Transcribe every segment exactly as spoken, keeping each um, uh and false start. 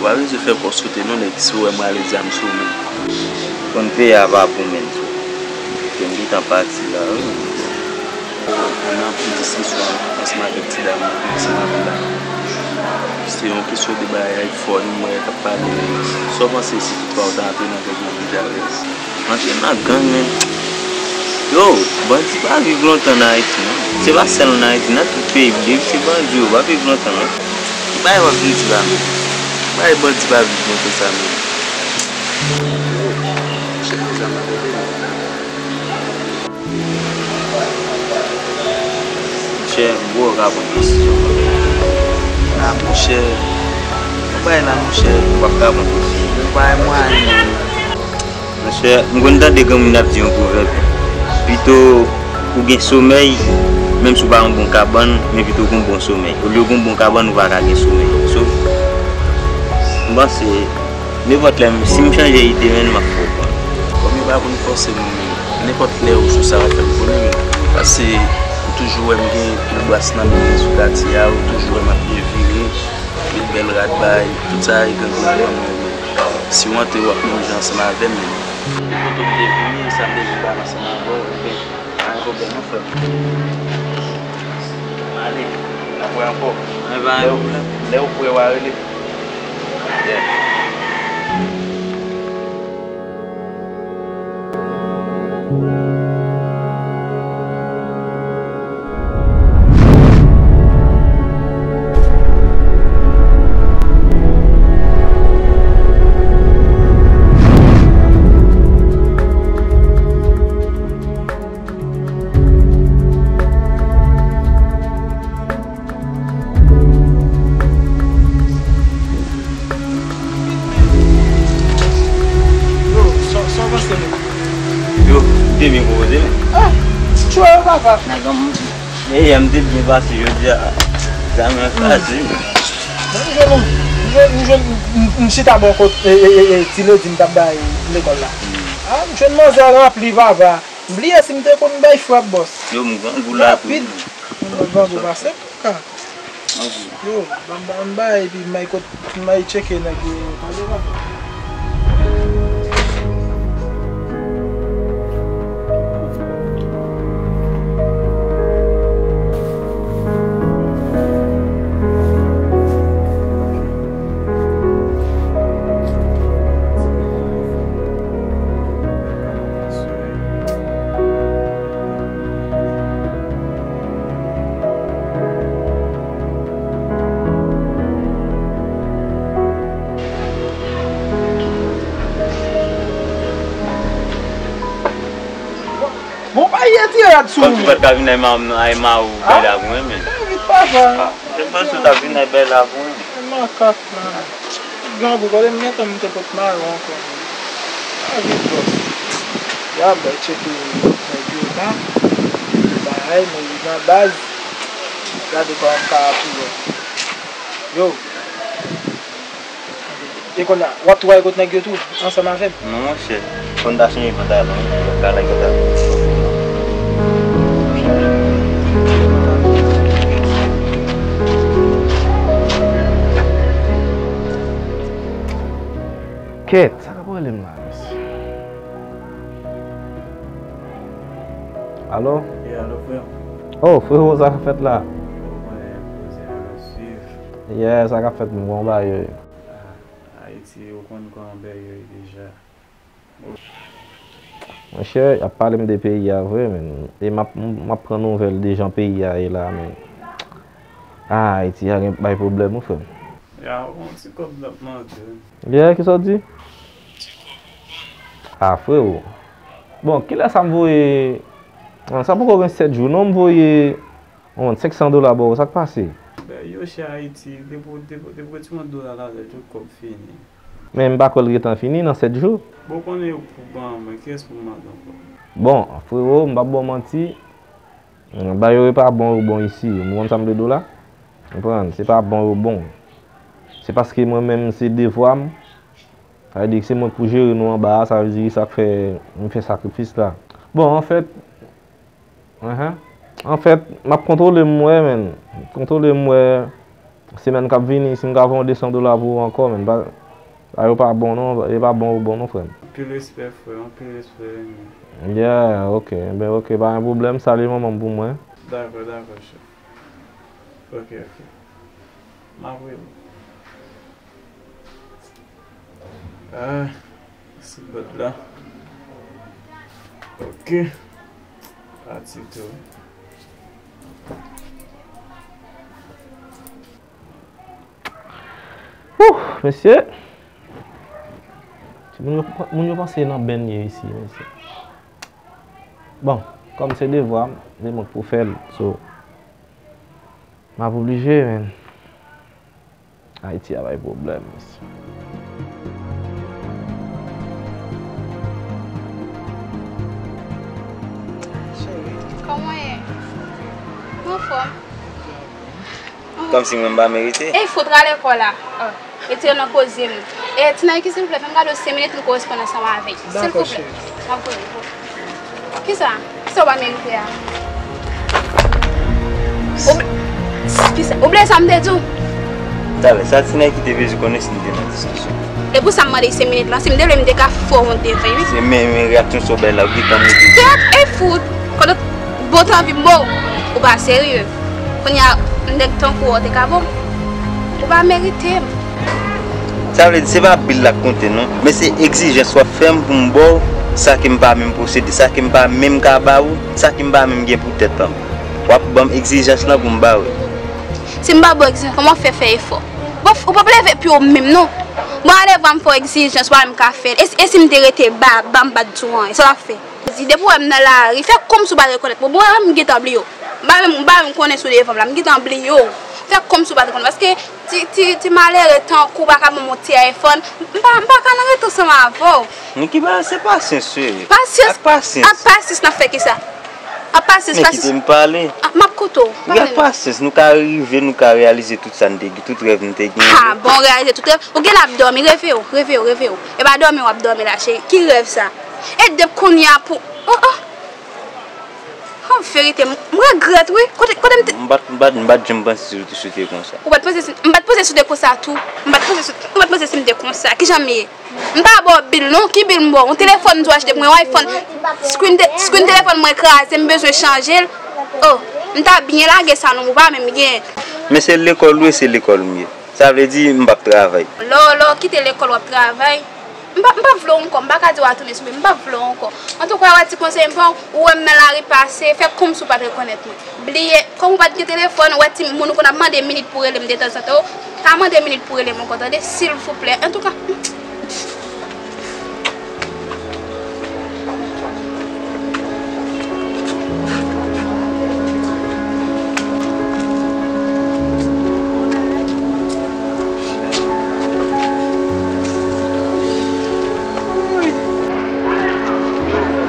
Pa bezwen fè kò sote non, nèg, si w wè m rale zam sou ou menm. Konn peyi a pa pou menm, frè. Ke m gentan pati la, wi. Nan plis istwa ansanm avèk ti dam nan, ansanm avèk la. Se yon kesyon de bagay fò, nou wè k ap pale. Sa w panse si toutfwa w ta antre nan gang nan menm jan avè l? Antre nan gang, men. Yo, bandi pa viv lontan nan Ayiti, non. Se pa sèl nan Ayiti, nan tout peyi, depi se bandi, yo pa viv lontan, non. Ki bagay w ap vin di la menm? Ki bagay bandi pa viv lontan sa menm? Yo, chèche zam nan rele, non. Monchè, m poko ka pran desizyon. A, monchè, yon bagay la, monchè, m p ap ka pran desizyon. Yon bagay mwayen, men. Monchè, m konn tande granmoun ap di yon pwovèb, pito ou gen somèy, menm si w pa yon bon kabann, men pito w gen yon bon somèy. Olye w gen yon bon kabann, ou pa ka gen somèy. So, m panse, nenpòt lè, si m chanje ide, menm, m ap fè w konnen. Kòm yo pa konn fòse moun, men nenpòt lè ou sou sa w ap fè m konnen, men. Paske ou toujou wè m gen pil bras nan men sou katye a, ou toujou wè m ap byen vire, met bèl rad bay, tout sa e gang nan pran mwen, men. Si w antre, w ap menm jan ansanm avè m, men. Depi kote m te vini, sa m te vin bay ansanm avè w, ebyen, pa gen pwoblèm non, frè m. M ale, n ap wè ankò. Lè w, lè w prè, w a rele. Yeah. Yo, sa, sa w panse, men? Yo, m te byen konpoze, men. Ah, tchwe, papa. Nan granmoun. Yè, yè, m te byen pase jodi a. Egzamen an kraze, men. Bon, m jwenn, m jwenn, m jwenn, m, m, m chita bò kot, e, e, e, e, ti ledi m t ap bay lekòl la. Ah, m jwenn manzè ranpli, papa. M bliye si m te konn bay frap, bòs. Yo, m grangou la tou. Rapid. Mwen grangou pase m ka. Yo, ban m, ban m bay, epi m bay kot, m bay tcheke nèg yo pale la. Bon, pa retire rad sou ou. Kòmsi w pa t ka vin ay ma, ay ma ou bay la pou mwen, men. Vit, papa. Ah, se panse w t ap vin ay bay la pou mwen. Makak, man. Grangou, gade m gentan m te pot mayo ankò. A vit bòs. Y ap bay tcheke nèg yo la. Bay, men li nan baz. Gade kòman m ka apwouve. Yo. E konnya, w ap tou al kot nèg yo tou, ansanm avè m? Non, monchè. Fò n ta chanje pantalon, wi, pou yo ka lage ta. Kèt, sa k ap rele m la, mesye? Alo? Wi, alo, frè m. Oh, frewo, sa k ap fèt la? Ou konnen koze a ap swiv. Yeah, sa k ap fèt, m gon bagay, wi. Ah, Ayiti, ou konn kòman bagay yo ye deja. Monchè, y ap pale m de peyi a vre, men. E m ap, m ap pran nouvèl de jan peyi a ye la, men. Ah, Ayiti a gen bay pwoblèm, wi, frè m. Ya, yon ti kòb n ap mande. Yeah, kisa w di? Ah, frewo. Bon, kilè sa m voye? Ah, sa poko gen sèt jou, non, m voye yon senk san dola ba w, sa k pase? Bagay yo chè Ayiti, depi, depi, depi w retire yon dola ladan, tout kòb fini. Men m pa kwè l gentan fini nan sèt jou. Bon, konnen yo pou ban mwen, kiyès pou m mande ankò? Bon, frewo, m p ap ba w manti. Bagay yo pa bon, yo bon isi. Ou konprann sa m vle di w la? Konprann, se pa bon, yo bon. Se paske mwen menm, se devwa m. Sa vle di se mwen k pou jere nou anba a, sa vle di sa k fè m fè sakrifis la. Bon, anfèt, Enhen. Anfèt, m ap kontwole m wè, men. Kontwole m wè. Semèn k ap vini, si m ka fè yon de san dola pou ou ankò, men, pa, pa, yo pa bon non, yo pa bon, bon non, frè m. Anpil respè, frè, anpil respè. Yeah, ok, ben ok, pa gen pwoblèm, salye manman m pou mwen. Dakò, dakò, chèf. Ok, ok. M ap rele. Ah, sou bòd la. Ok. Pati tou. Wouh, mesye. Ti moun yo, moun yo panse nan bènye isi, mesye. Bon, kòm se devwa m, se mwen k pou fè l. So, m ap oblije, men. Ayiti a bay pwoblèm, mesye. Cheri. Kòman w ye? Mwen anfòm. Kòmsi mwen m pa merite. Ey, fout rale kò la. Oh, retire nan koze m. E, Ti Nike, silvouplè, fè m gade w senk minit, m korespond ansanm avè l. Dakò, cheri. Silvouplè. M ap koze. Kisa? Kisa w pa merite a? Ou bl-, kisa? Ou bliye sa m te di w? Talè, sa Ti Nike te bezwen konnen si m te nan diskisyon. E pou sa m mande senk minit lan, si m te vle, m te ka fè w yon devan, wi. Se men, men reyaksyon sa w bay la, ou gentan moute. Tèt e fout! Pandan bon tan vi m ba w, ou pa serye. Kounye a, nèg tankou w te ka ba w. Ou pa merite m. Sa vle di, se pa bil la k konte non, men se egzijans w ap fè m pou m ba w sa ke m pa menm posede, sa ke m pa menm ka ba ou, sa ke m pa menm gen pou tèt pa m. W ap ban m egzijans lan pou m ba ou. Si m pa ba w egzijans, kòman w fè fè efò? Bon, ou p ap leve pye w menm non. Bon, ale va m fè w egzijans, ou pa menm ka fè l. E, e si m te rete ba, ba m pa t di w anyen, sa w ap fè? Di, depi w wè m nan lari, fè kòmsi w pa t rekonèt mwen. Bon, m gentan bliye w. M pa menm, m pa menm konnen si w devan m la, m gentan bliye w. Fè kòmsi w pa t rekonèt mwen. Paske ti, ti, ti malere tankou w pa ka ban m yon ti iPhone, m pa, m pa ka nan rete ansanm avè w. Niki, ba, se pasyans, cheri. Pasyans? Ak pasyans. Ak pasyans n ap fè kisa? Ak pasyans, pasyans. Men kite m pale. Ah, m ap koute w. Wi, ak pasyans, nou ka rive, nou ka reyalize tout sa n te gen, tout rèv n te gen. Ha, bon, reyalize tout rèv. Ou genlè ap dòmi, reve w, reve w, reve w. E pa dòmi w ap dòmi la, cheri. Ki rèv sa? E depi kounye a pou, oh, oh. An verite, m, m regrèt, wi. Kote, kote m te. M pa t, m pa t, m pa t janm panse sou, sou te konsa. Ou pa t panse si, m pa t panse si w te konsa tou. M pa t panse si, m pa t panse si m te konsa. Kijan m ye? M pa ba w bil, non. Ki bil m ba w? Yon telefòn m di w achte pou mwen, yon iPhone. Screen te, screen telefòn mwen kraze, m bezwen chanje l. Oh, m ta byen lage sa, non, ou pa menm gen. Men se lekòl ou ye, se lekòl m ye. Sa vle di, m p ap travay. Lè w, lè w kite lekòl, w ap travay. M pa, m pa vle w ankò, m pa ka di w al tounen sou men, m pa vle w ankò. Antouka, w wè ti konsèy m ba w, ou wè m nan lari pase, fè kòmsi w pa t rekonèt mwen. Bliye, kòm ou pa t gen telefòn, ou wè ti moun ou konn ap mande minit pou rele m detanzantan, ou pa mande minit pou rele m ankò, tande, silvouplè. Antouka,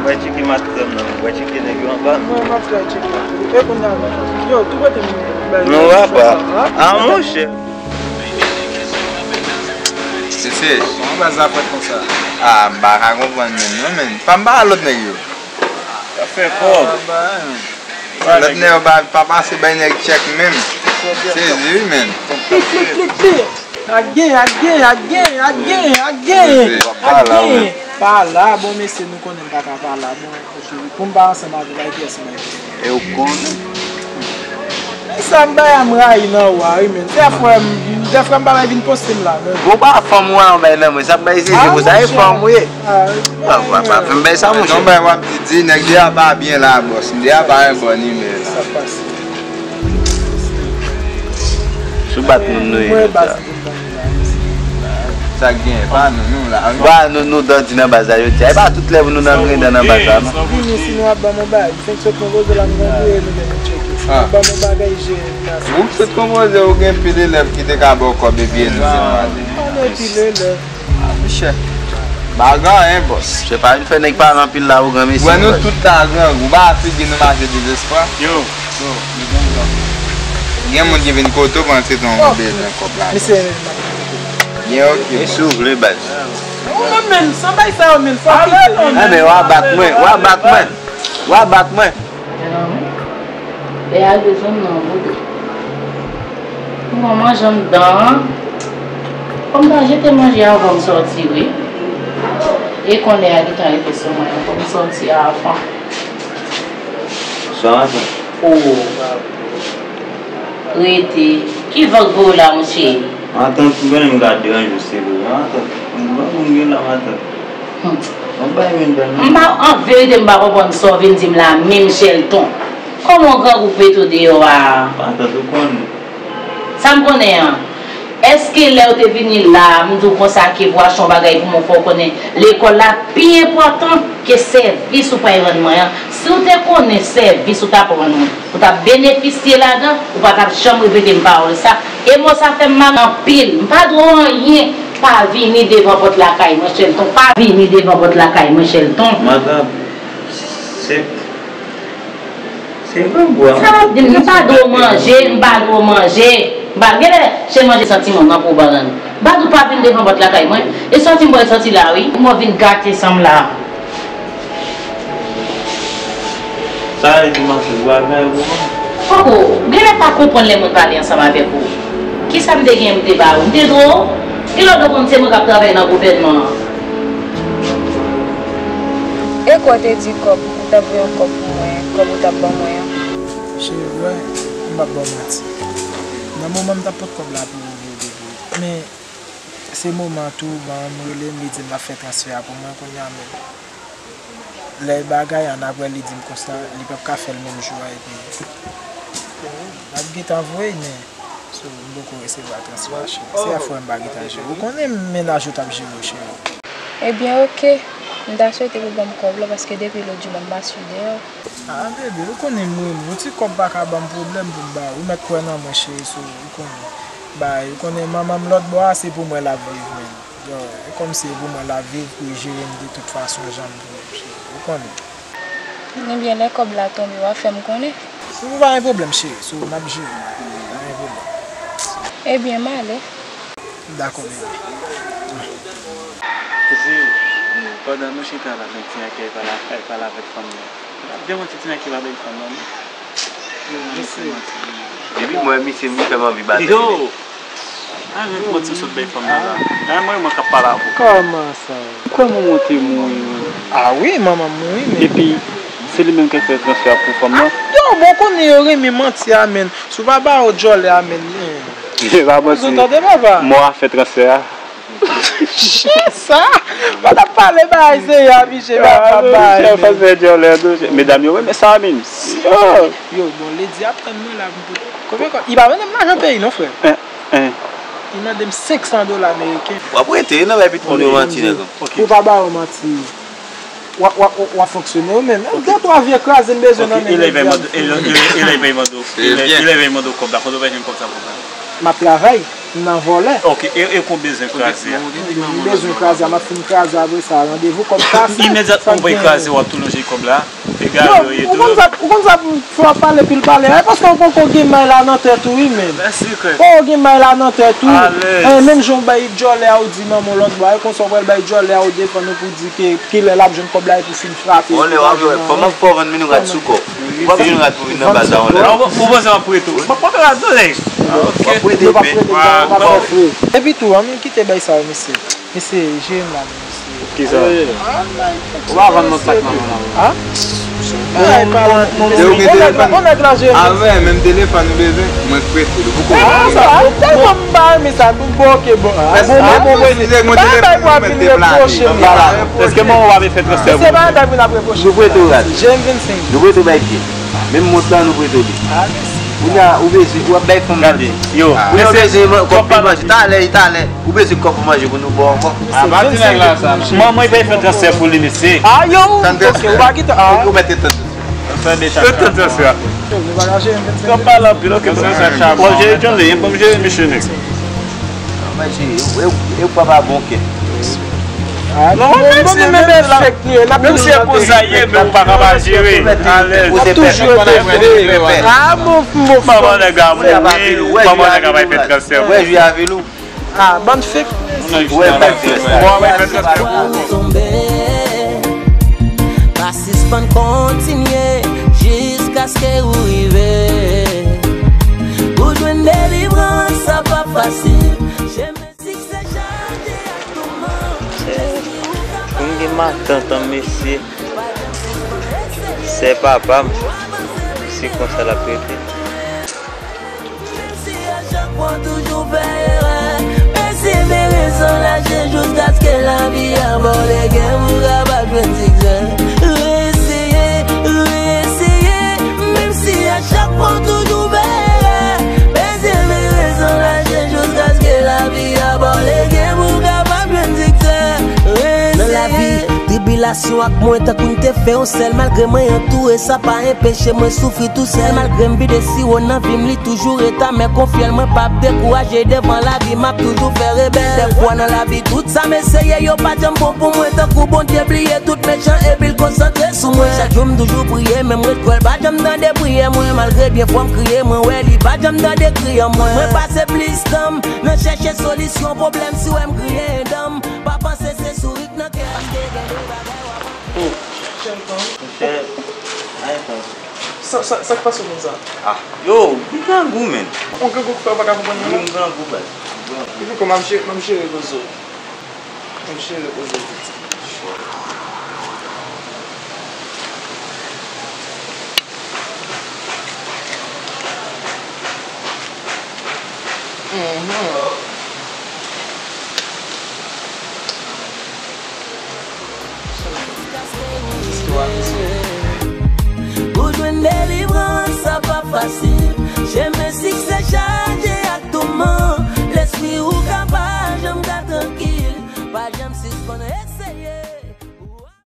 Mwen tcheke matrè m nan, mwen tcheke nèg yo anba. Mwen, m ap try tcheke. E kounye a, yo, tou kote m bay. Non, apa. A, monchè. Mesye, kòman baz la fèt konsa? Ah, m pa ka konprann menm non, men. Pa m pa lòt nèg yo. Sa fè kòb. Lòt nèg yo pa, pa pase bay nèg tchèk menm. Sezi wi, men. Klik, klik, klik, klik. Ak gen, ak gen, ak gen, ak gen, ak gen. Mesye, w ap pa la, wi. Pa la, bon, mesye, nou konnen m pa ka pa la, bon. Pou m pa ansanm avè l, ay pyès mwen. E ou konnen. Men sa m bay a m rayi nan ou a wi, men. Dèfwa m, dèfwa m pa bay vin poste m la, men. Bon, pa fanm ou a, ou bay nan mwen. Sa m bay se, se pou sa, e fanm ou ye. Ah, pa, pa, pa fè m bay sa, monchè. Non, bay w ap di, di, nèg de a pa byen la, bòs. De a pa yon bòn imè la. Sa pase. Sou bat moun nou ye, sa. Sa k gen, pa nou, nou la. Pa nou, nou dandi nan baz la, yo di. E pa tout lè pou nou nan griyen dan nan baz la, non. Vini, si nou ap ban m yon bagay, fenk sot konpoze la, nou konn touye nou menm, nou tcheke. Si nou ap ban m yon bagay, jere nou la. Ou sot konpoze, ou gen pil elèv ki te ka ba w kòb epi e nou se nou ale. Pa gen pil elèv. Ah, monchè. Pa gen anyen, bòs. Se pa vin fè nèg pale anpil la, ou gran mesye. Wè nou tout la, grangou. Ba figi nou mache dezespwa. Yo. Gen moun ki vin kote w pandan se tan w bezwen kòb la. Misye menm. Gen, ok. E si w vle, baz. Ou menm, menm, san bay sa yo, men, fò kite. Ah, men w a bat mwen, w a bat mwen. W a bat mwen. Lè a de zòn nan, bote. Bon, manje anndan an. Fò m ta jete manje anvan m sòti, wi. E konnen a gentan rete sou mwen, fò m sòti avan. Sa matant? O. Rete. Ki van k voye w la, monchè? Matant, m konnen m ka deranje w, se vre. Matant, m pa konn gen la, matant. Hmm. Mwen bay menm dan non. M pa, an verite, m pa konprann sa w vin di m la menm, Shelton. Kòman w grangou k mete w deyò a? Matant, ou konnen. Sa m konnen an. Èske lè w te vini la, m di w konsa ke pou w achte yon bagay pou mwen, fò w konnen lekòl la pi enpòtan ke sèvis ou pral rann mwen an? Si w te konnen sèvis ou t ap rann mwen, ou t ap benefisye ladan, ou pa t ap janm repete m pawòl sa. E mo sa fè m mal anpil. M pa dwe w anyen. Pa vini devan pòt lakay mwen, Shelton. Pa vini devan pòt lakay mwen, Shelton. Matant, se, se grangou a. Sa w ap di m? M pa dwe w manje, m pa dwe w manje. M pa, genlè se manje santi mwen nan pou bannan. M pa dwe w pa vin devan pòt lakay mwen. E santi m bwè santi la, wi. Mwen vin gate san m la. Sa vle di, matant, ou pa gen yon pwoblèm? Kòkò, genlè pa konprann lè moun pale ansanm avèk ou. Kisa m te gen m te ba ou? M te dwe w? Kilè w te konn se mwen k ap travay nan gouvènman an? E kwa w te di kòb, ou t ap voye yon kòb pou mwen, kòb ou t ap ban mwen an? Cheri, w wè, m p ap ba w manti. Nan moman m t ap pot kòb la pou ou, vre de vre. Men, se moman tou, ban m rele m, li di m l ap fè transfè a pou mwen kounye a menm. Lè bagay an, apre li di m konsa, li p ap ka fè l menm jou a, epi n ap gentan voye, men so, m poko resevwa transfè a, cheri. Se afè w m pa gentan jere. Ou konnen mennaj ou t ap jere w, cheri. Ebyen, oke. M ta swete pou ban m kòb la, paske depi lòt jou la, m pa sou dèyè w. Ah, bebe, ou konnen m renmen w. Yon ti kòb pa ka ban m pwoblèm pou m ba ou. Ou mèt kwè nan mwen, cheri, so, ou konnen. Bay, ou konnen manman m lòt bò a, se pou mwen l ap viv, menm. Yo, e kòm se pou mwen l ap viv, pou l jere m de tout fason, jan m vle, cheri. Ou konnen. Ebyen, lè kòb la tonbe, w a fè m konnen. Ou pa gen pwoblèm, cheri. So, n ap jere. Pa gen pwoblèm. Ebyen, m ale. Dakò, bebe. Zi, pandan nou chita la, men ti nèg ki pale, pale avèk fanm nan. Ap demanti ti nèg ki pa bèl fanm nan, non. Depi mwen, misye, m fè m anvi batay. Yo! A, men kòman ti sot bèl fanm nan la? Nan mwen, mwen k ap pale avè w. Kòman sa? Kòman mwen te mouri, menm? Ah wi, manman m mouri, men. Epi, se li menm ki fè transfè a pou fanm nan? Yo, bon, konnen yo renmen manti a, menm. Si w pa ba yo djòlè a, menm. Yo pa manti. Ou tande, papa? Mò a fè transfè a. Chè sa! Pa t ap pale bagay serye a, misye, pa t ap bay. Chè, fè djòlè, non, chè. Medam yo renmen sa, menm. Yo, bon, Lady ap tann mwen la pou m pote. Konbyen kòb? Li pa vle m lajan peyi non, frè. Li mande m senk san dola ameriken. W ap rete nan bay pitit moun yo manti, nèg. Pou w pa ba yo manti. W ap, w ap, w ap fonksyone ou menm. De twa vye kraze m bezwen nan men nèg yo. E lè y mande w kòb la, kote w pral jwenn kòb sa pou fè? M ap travay, m nan vòlè. Ok, e, e kon bezwen kraze a? M bezwen kraze a, m ap fin kraze apre sa. Randevou kòb kase. Imedyatman ou pran kraze, w ap tou lonje kòb la. Egal yo ye tou. Ou konn sa, ou konn sa pou fè w ap pale pil pale. E paske w poko gen may la nan tèt ou, wi, menm. Poko gen may la nan tèt ou. E menm jan w bay djòlè a, ou di manman w lòt bò a, e konsa w pral bay djòlè a, ou defann ou pou di ke kilè l ap jwenn kòb la epi w fin frape. Bon, lè w ap jwe, kòman fò w vann minirad sou kò? Ou p ap jwenn rad pou vin nan bal la, yon lè. Ou panse m ap prete w? M ap prete rad, non, nèg. W ap prete, men. Epi tou, ann kite bay sa yo, mesye. Mesye, jere m la, mesye. Kisa? Ou pa vann mòd sak manman la. Lè ou gen telefòn. Avè, menm telefòn ou bezwen, mwen k prete l. Ou poko konn. Sa, telefòn m pa renmen sa tou, bon, ok, bon. Èske manman w ap vin repwoche m la? Èske manman w ap fè transfè pou ou? Se pa bagay pou n ap repwoche. Nou prete w rad. Jere m vennsenk. Nou prete w bay pye. Menm mont lan, nou prete w li. Kounye a, ou bezwen, w ap bay fanm manje. Kounye a, ou bezwen kòb pou manje. Talè, talè. Ou bezwen kòb pou manje pou nou ba w ankò? A, pa di nèg la sa, mesye. Manman, li pa fè transfè pou li, mesye. A, yo, ok, ou pa kite, a. Ok, ou mèt etann. Etann transfè a. Yo, nou pa ka jere m vennsenk. Yo pale anpil, ok, bon. W ap jere John Lee, ban m jere misye, nèg. Manje, e, e, e w pa pa bon kè. Non, menm si, menm si e pou sa ye, men ou pa ka pa jere. Alèz. Ou toujou ete vre. A, bon, bon, manman nèg a mouri, manman nèg a bay fè transfè. Wè, jwe avè nou. A, bann fake. Wè, bay fè transfè. Bon, bay fè transfè. Pa sispann kontinye jiskaske ou rive. Ou jwenn delivrans. Matant an, mesye. Sè papa m. Se konsa l ap rete. Menm si a chak fwa w toujou fè erè, pèseverans anraje jiskaske lavi a ba w lege pou w kapab jwenn siksè. Reeseye, reeseye, menm si a chak fwa w toujou fè erè, pèseverans anraje jiskaske lavi a ba w lege pou w kapab jwenn siksè. Nan lavi, tribilasyon ak mwen tankou n te fè yon sèl. Malgre mwen antoure, sa pa enpeche mwen soufri tousèl. Malgre m vide siwo nan vi m, li toujou ret amè kon fyèl. Mwen p ap dekouraje devan lavi, m ap toujou fè rebèl. Dèfwa nan lavi, tout sa m eseye, yo pa janm bon pou mwen. Tankou Bondye bliye tout mechan epi l konsantre sou mwen. Chak jou m toujou priye, men m ret kwè l pa janm tande priyè mwen. Malgre byen fò m kriye, mwen wè li pa janm tande kri an mwen. Mwen pase plis tan m nan chèche solisyon pwoblèm, si w wè m griyen dan m. Pa panse se souri k nan kè m te gen de bagay w ap anvi. Oh, chèlkan. Monchè, ayen tan. Sa, sa, sa k pase w konsa? Ah, yo, m grangou, men. Yon grangou ki fè w pa ka konprann mwen la? Wi, m grangou, baz. M grangou. Epi kòman m ap jere, m ap jere poze w? M ap jere poze w, pitit. Mhm. Pou jwenn delivrans, sa pa fasil. Chemen siksè chaje ak touman. Lespri ou ka pa janm ka trankil. Pa janm sispann